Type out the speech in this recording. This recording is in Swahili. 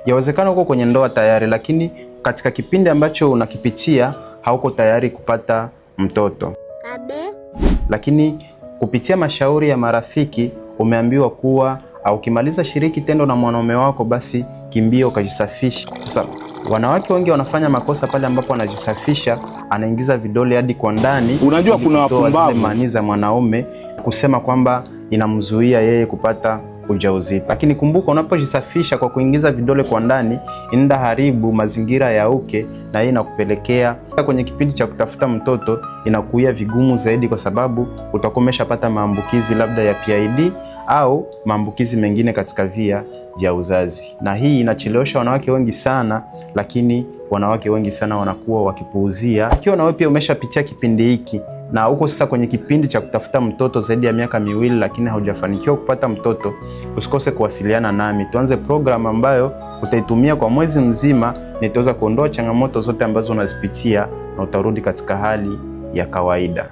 Yawezekana uko kwenye ndoa tayari, lakini katika kipindi ambacho unakipitia hauko tayari kupata mtoto. Abe. Lakini kupitia mashauri ya marafiki umeambiwa kuwa ukimaliza shiriki tendo na mwanaume wako basi kimbia ukajisafisha. Sasa wanawake wengi wanafanya makosa pale ambapo anajisafisha, anaingiza vidole hadi kwa ndani. Unajua ili kuna kutoa zile wapumbavu. manii za mwanaume, kusema kwamba inamzuia yeye kupata ujauzito. Lakini kumbuka, unapojisafisha kwa kuingiza vidole kwa ndani, inaenda haribu mazingira ya uke, na hii inakupelekea kwenye kipindi cha kutafuta mtoto inakuia vigumu zaidi, kwa sababu utakuwa umeshapata maambukizi labda ya PID au maambukizi mengine katika via vya uzazi, na hii inachelewesha wanawake wengi sana, lakini wanawake wengi sana wanakuwa wakipuuzia. Ikiwa na wewe pia umeshapitia kipindi hiki na uko sasa kwenye kipindi cha kutafuta mtoto zaidi ya miaka 2, lakini haujafanikiwa kupata mtoto, usikose kuwasiliana nami, tuanze program ambayo utaitumia kwa mwezi mzima, nitaweza kuondoa changamoto zote ambazo unazipitia na utarudi katika hali ya kawaida.